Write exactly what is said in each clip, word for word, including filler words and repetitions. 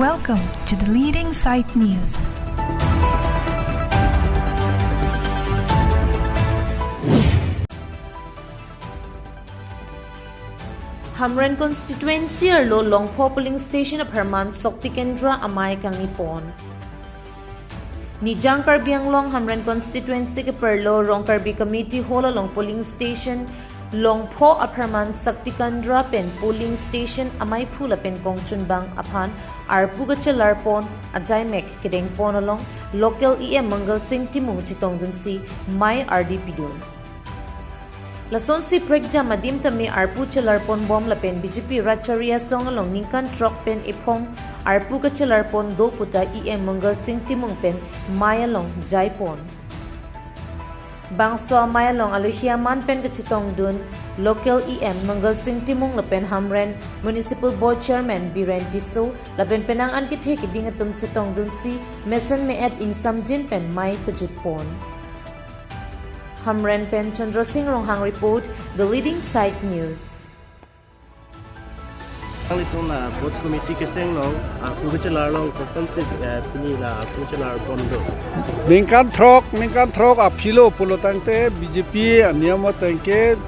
Welcome to the leading site news. Hamren constituency arlo Longpho polling station apharman Shakti Kendra amei kangni pon. Nijang Karbi Anglong Hamren constituency keparlo Rong Karbi Committee Hall along polling station Longpho apharman Shakti Kendra pen polling station ameiphu lapen kongchunbang aphan arpu kachelar pon ajaimek kedeng pon along local E M Mangal Singh Timung chetongdunsi mei ardi pidun. Lasonsi prekjam adim tame arpu chelar pon bom lapen B J P Ratchari Asong along ningkan throk pen ephong arpu kachelar pon do puta E M Mangal Singh Timung pen mei along jai pon. Bangso amei along alohi aman pen kachetongdun local E M Mangal Singh Timung lapen Hamren Municipal Board Chairman Biren Tisso lapen penang an kethe keding atum chetongdunsi mesen me-et ingsamjin pen mei pejut pon. Hamren pen Chandra Singh Ronghang report, The Leading Site News. Ang ito na booth committee keseng along, arpu kachelar along kosonsi, eh, pini la arpu kachelar pon do. Ningkan throk, ningkan throk aphilo pulo tangte B J P aniyam ateng ke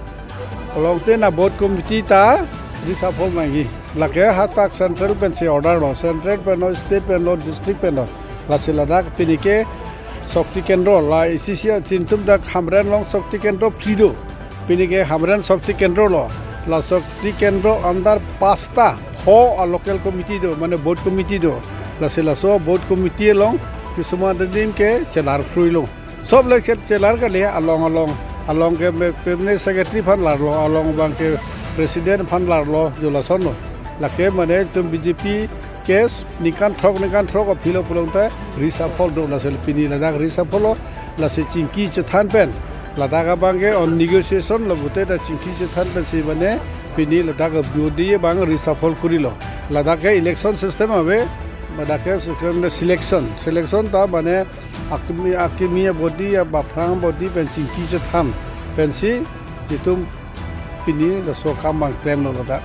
along te na booth committee ta reshuffle mangji. Lake hadak central pensi order lo, central pen lo, state pen lo, district pen lo. Lasi ladak pini ke Shakti Kendra, la isi isi atin atum dak Hamren along Shakti Kendra phli do. Pini ke Hamren Shakti Kendra lo. La Shakti Kendra under pasta ho a local committee do, mane booth committee do. Lasi laso booth committee along kisuman adim ke chelar kroi lo. Sob le chet chelar kali along along. Along ke me, permanent secretary aphan larlo, along abang ke president aphan larlo, jo lason lo. Lake mane itum B J P ke ningkan throk, ningkan throk aphilo pulo tangte reshuffle do, lasi pini ladak reshuffle lo, lasi chingki chethan pen. Ladak abang ke on negotiation lo pute ta chingki chethan pensi mane pini ladak body abang reshuffle kori lo. Ladak ke election system ave, ladak ke system selection. Selection ta mane akimi, akimi body, abaphrang body pen chingki chethan pensi itum pini laso akam abang klem lo ladak.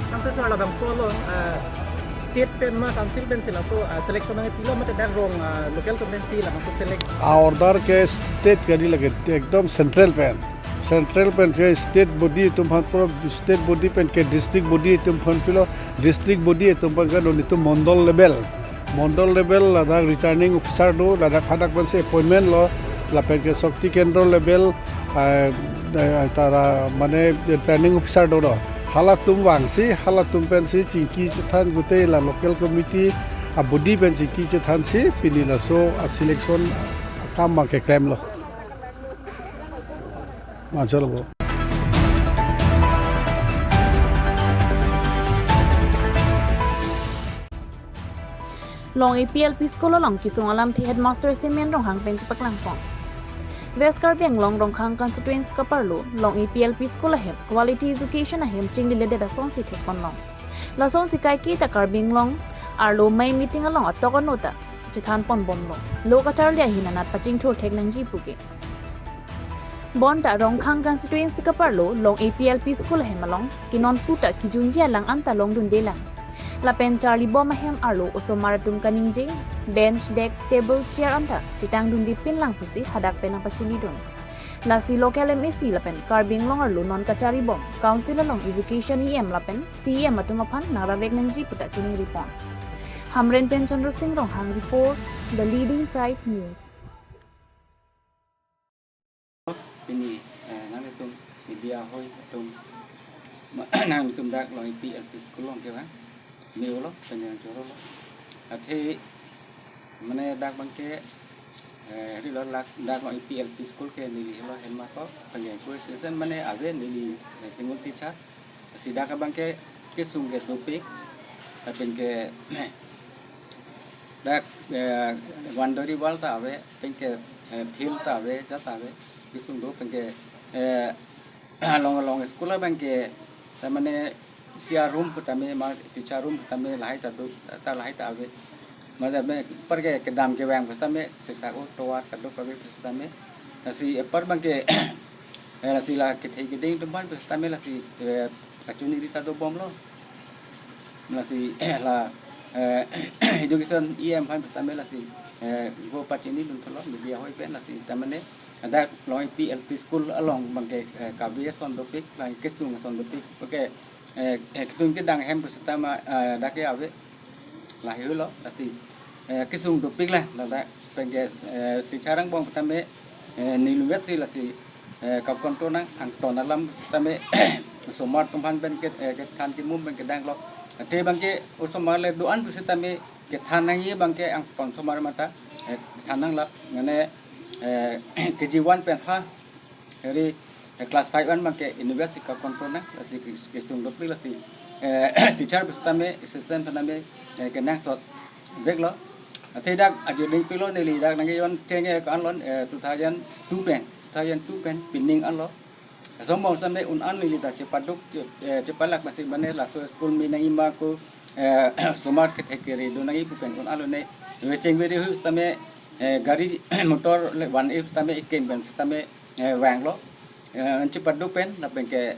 Tangte sir, labangso along, eh, state pen ma council pensi laso, eh, selection nangpilo mate dak rong, eh, local atum pensi labangso select? A order ke state kali lake, ekdom central pen. Central pen ke state body atum aphan puro, state body pen ke district body atum aphan pilo, district body atum aphan ke non itum mondol level. Mondol level ladak returning officer do, ladak hadak pensi appointment lo, lapen ke Shakti Kendra level, eh, eh, tara mane returning officer do do. Halatum vangsi, halatum pensi chingki chethan gute la local committee a body pen chingki chethansi pini laso a selection akam abang ke klem lo. Manchal bo. Long A P L P school along kesung alamthe headmaster Simeon Ronghang pen chepaklang pon. West Karbi Anglong Rongkhang constituency keparlo Long A P L P school ahem quality education ahem chingliledet asonsi thek pon long. Lasonsi kaike ta Karbi Anglong arlo mei meeting along atok ano ta chethan pon bom lo. Lo kacharli ahin anat pachingthur thek nangji puke. Bonta Rongkhang constituency keparlo Long A P L P school ahem along kenon puta kejunji alang anta longdunde lang. Lapen charli bom ahem arlo osomar atum kaningje, bench, desk, table, chair anta chetang dunde pin lang pusi hadak pen nangpachini dun. Lasi local M A C lapen Karbi Anglong arlo non kacharli bom council along education E M lapen C E M atum aphan nangrap vek nangji puta chiningri pon. Hamren pen Chandra Singh Ronghang report, The Leading Site News. Pini, eh, nanglitum media hoi atum, ma-, nanglitum dak Long A P L P school along ke bang, me-olo, penyang choro lo. Athe, mane dak abang ke, eh, rilo lak, dak Long A P L P school ke neli lo headmaster, penyang choro season mane ave neli, eh, single teacher. Si dak abang ke kesung ke dopik, lapen ke dak, eh, boundary wall ta ave, pen ke, eh, field ta ave, ja ta ave, kesung do pen ke, eh, along along school abang ke, ta mane sia room pu tame ma teacher room pu tame lahai ta do, ta lahai ta ave. Mane me apar ke kedam kevang pu tame siksak o tovar kadokave pu tame. Lasi apar abang ke, eh, lasi la kethe keding atum aphan pu tame lasi, eh, kachini ri ta dobom lo. Lasi la eh, education E M aphan sitame lasi, eh, go pachini dun thalo media ahoi pen lasi ta mane dak Longpi L P school along abangke, eh, kave ason dopik, lake kesung ason dopik. Oke, eh, eh, kesung kedang hem sitame, eh, dak ke ave. Lahei lo, lasi, eh, kesung dopik la, ladak penke, eh, teacher angbong sitame, eh, neli vetsi lasi, eh, kakontrol nang angton alam sitame, osomar atum aphan pen ke, eh, kethan kemum pen kedang lo. Athe abangke osomar le do-an pu sitame kethan nangji abangke angton osomar mata, eh, than nang la, mane, eh, K G one pen ha, eri, eh, class five an abangke university kakontrol nang, lasi ke-, kesung dopik lasi, eh, teacher pu sitame, assistant sitame, eh, kenangsot vek lo. Athe dak ajo ding pilo neli dak nangkejon thengke ko-an lo, eh, two thousand two pen, two thousand two pen pining an lo. Ason angbong sitame un an neli ta chepaduk, che-, eh, chepalak masi mane laso school me nangji ma ko, eh, osomar kethek kere do nangji pu pen un an lo ne. Vecheng veri hui sitame, eh, gari motor le van e sitame iken pen sitame, eh, vanglo. Eh, an chepaduk pen, lapen ke,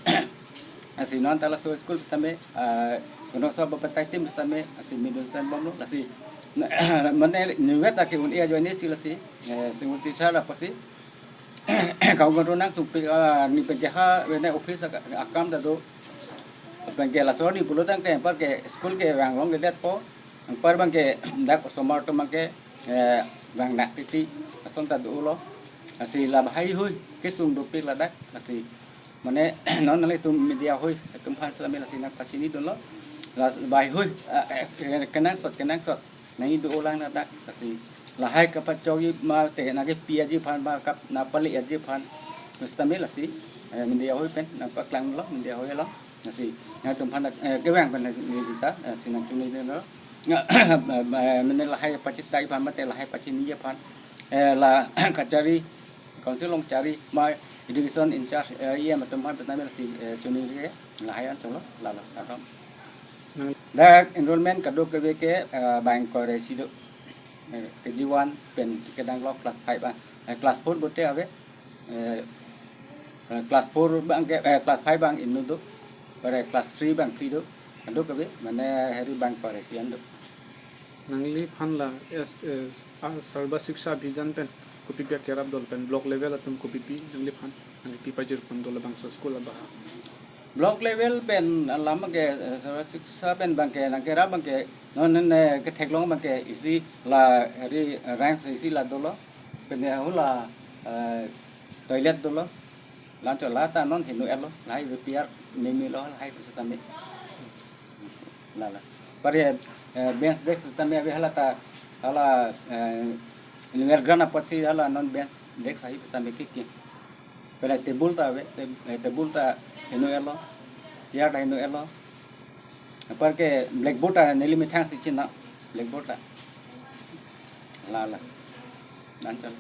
lasi non ta laso school sitame, eh, kono sa bapatai tim sitame, lasi midun sen bomlo, lasi, mane, neli vet ake un-e ajoine si lasi, eh, single teacher la pasi, kakontrol nang supi, ah, ne penke ha, mane office ak-, akam ta do, penke laso ne pulo tangte, anparke school ke vanglongledet po, anpar abangke dak osomar atum abangke, eh, vang nak titi, ason ta dolo, lasi lahai hui, kesung dopik ladak, lasi, mane, non nanglitum media ahoi atum aphan sitame lasi nangpachini dunlo, lasi lahai hui, eh, eh, kenangsot, kenangsot nangji dolang ladak, lasi lahai kapachokji mate nangkepi aji aphan ba kap nangpale aji aphan, sitame lasi, eh, media ahoi pen nangpaklanglo, media ahoi lo, lasi nangtum aphan, eh, kevang pen lasi neli ta, eh, si nangchini dunlo. Mane lahai pachethai aphan mate lahai pachiniji aphan, eh, la kachari, council along chari ma education in charge, eh, E M atum aphan sitame lasi, eh, chunire lahai an cholo, lalo, lalo. Nang- Dak enrollment kadokave ke, eh, bang ingkoi ra isi do. Eh, K G one pen kedang lo class five an. Eh, class four bote ave. Eh, eh, class four abangke, eh, class five abang inut do. Pare class three abang phli do. Kadokave, mane eri bang ingkoi ra isi an do. Nangliphan la, eh, ah, Sarva Shiksha Abhiyan pen kopipi akerap dolo pen block level atum kopipi nangliphan, nangkepi pajir pon dolo bangso school abaha? Block level pen alam ke, eh, Sarva Shiksha pen abangke nangkerap abangke non, non, eh, ketheklong abangke isi la eri rhymes isi la dolo, pen hula, eh, toilet dolo. La-anchot la ta non heno-etlo, lahai V P R meme lo, lahai pusitame. Lala. Pare, eh, bench desk sitame ave hala ta, hala, eh, annual grant apotsi hala non bench desk ahi sitame kiki. Pare table ta ave, te-, eh, table ta heno-etlo, chair ta heno-etlo. Anparke blackboard ta neli methang si chinine, blackboard ta. Lala. La-anchot.